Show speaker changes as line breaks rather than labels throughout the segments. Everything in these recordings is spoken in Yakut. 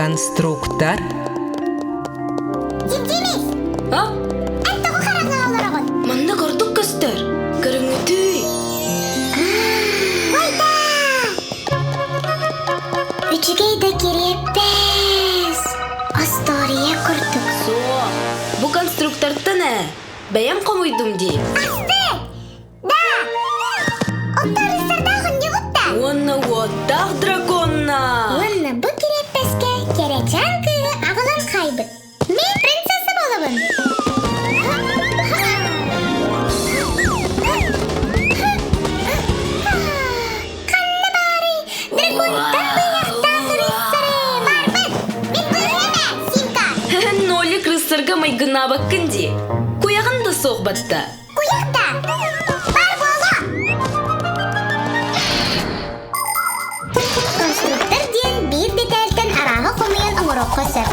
Конструктор.
Димдимис!
А?
Эн тоҕо хараҥа олороҕун?
Манна ордук көстөр. Көрүҥҥүтүй.
Вайда! Үчүгэй да кириэппэс! Остуоруйа курдук.
Суох. Бу конструктортан ээ. Бэйэм хомуйдум дии.
Асты! Да! Оттон рыцардаах унньугут да?
Уонна уоттаах драконна!
Уонна бу кириэппэскэ кэрэчээн кыыһы аҕалан хаайбыт. Мин принцесса буолабын. Ханна баарый? Драконтан быйахтаах рыцары барбыт! Мин быыһыам Симка!
Нолик рыцарга майгыннаабаккын дии. Куйаҕын да суох батта.
Куйах да! Бар буолуо! Конструктор диэн биир дэтээлтэн арааһы хомуйан оҥоруохха сөп.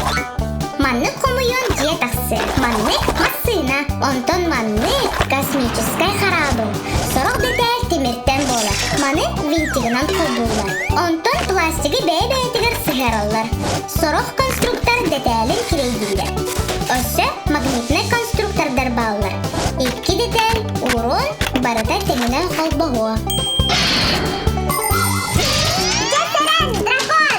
Маннык хомуйуон дьиэ тахсыа, маннык массыына, онтон маннык космическай хараабыл. Сорох дэтээл тимиртэн буолар, маны винтигынан холбууллар. Онтон пластигы бэйэ-бэйэтигэр сыһыараллар. Сорох конструктор дэтээлин кирэйдииллэр. Өссө магнитнай конструктордар бааллар. Икки дэтээл уурун барыта тэҥинэн холбоһуо. Дьэ сэрэн, дракон!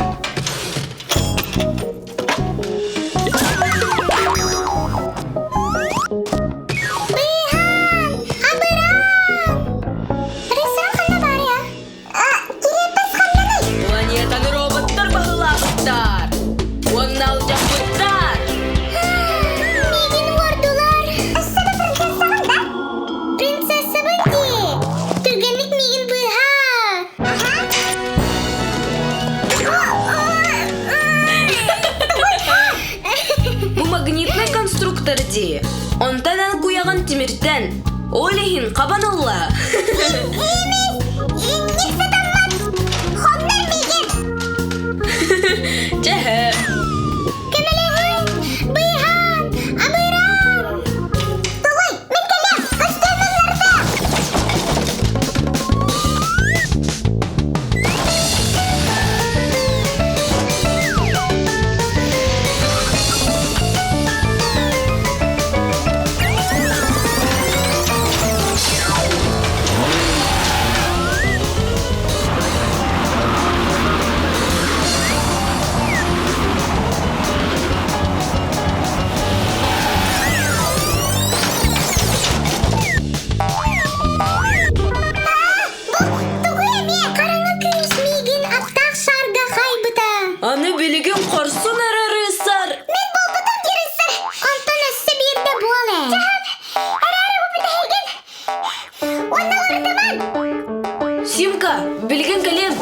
Быыһаан! Абыраан! Ресторан ханна баарый а? Кириэппэс ханнаный?
Планетаны роботтар баһылаабыттар! Уонна алдьаппыттар!
Миигин уордулар! Өссө да принцессаҕын да? Принцессабын дии! Түргэнник миигин быыһаа!
Бу магнитный конструктор дии. Онтон эн куйаҕын тимиртэн. Ол иһин хабан ылла.
Инник сатаммат! Хоннор миигин!
Чэ
Көмөлөһүн! Быыһаан! Абыраан! Тугуй, мин кэлиэм! Көстүүмүн Тугу эмиэ хараҥа кыыс миигин аттаах шаарга хайбыта.
Аны билигин хорсун эрэ рыцарь.
Мин буолбутум дии рыцарь. Онтон өссө биирдэ буол ээ. Чаһан, эрээри бу бүтэһигин. Уонна уларытыман.
Симка, билигин кэлиэм.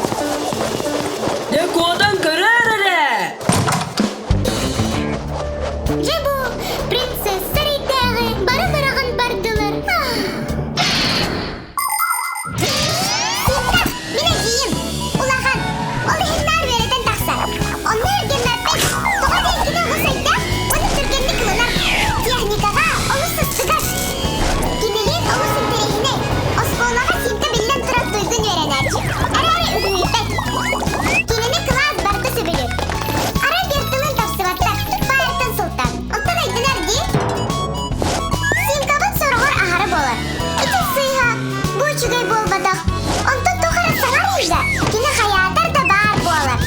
Дьэ куотан көрөөр эрэ.
Дьэ бу принцесса рейдээҕи бары быраҕан бардылар. Синнах, мин эдьиийим. Улахан. Ол иһин наар үөрэтэн тахсар. Онно эргиммэппин. Тоҕо диэн кини олус өйдөөх уонна түргэнник ылынар. Техникаҕа олус сыстыгас. Кинилиин олус интэриэһинэй. Оскуолаҕа Симка биллэн турар туйгун үөрэнээччи. Эрээри үһүйбэт. Кинини кылаас барыта сөбүлүүр. Арай биир тылын тапсыбаттар. Баайартан сылтаан. Оттон өйдөнөр дии. Симкабыт сороҕор аһары буолар. Ити сыыһа, бу үчүгэй буолбатах. Онтон туох эрэ саҥар иһдэ, кини хайаатар да баар буолар.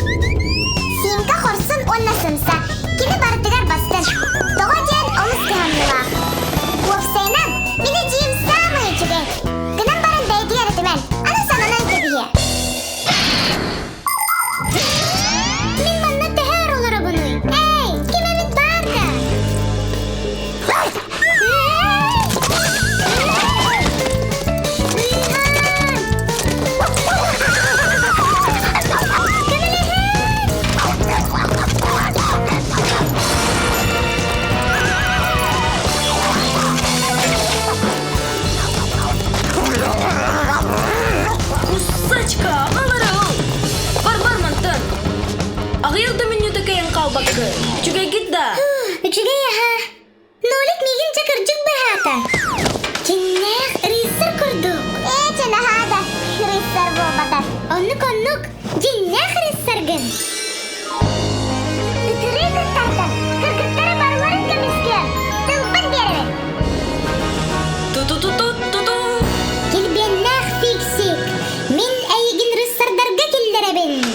Симка хорсун уонна сымса, кини барытыгар бастын. Тоҕо диэн олус кыһамньылаах. Уопсайынан, мин эдьиийим саамай үчүгэй. Гынан баран бэйэтигэр этимэн, аны сананан кэбиһиэ. Мин манна төһө өр олоробунуй? Эй, ким эмит баар да?
Кусачка, аҕалары ыл! Бар-бар мантан! Аҕыйах да мүнүүтэ кэйэн хаалбакка, үчүгэйгит да?
Үчүгэй аһа. Нолик миигин дьэ кырдьык быһаата. Дьиҥнээх рыцарь курдук. Ээ, чэ наһаа да рыцарь буолбатар. Оннук-оннук, дьиҥнээх рыцарьгын. Этэбин.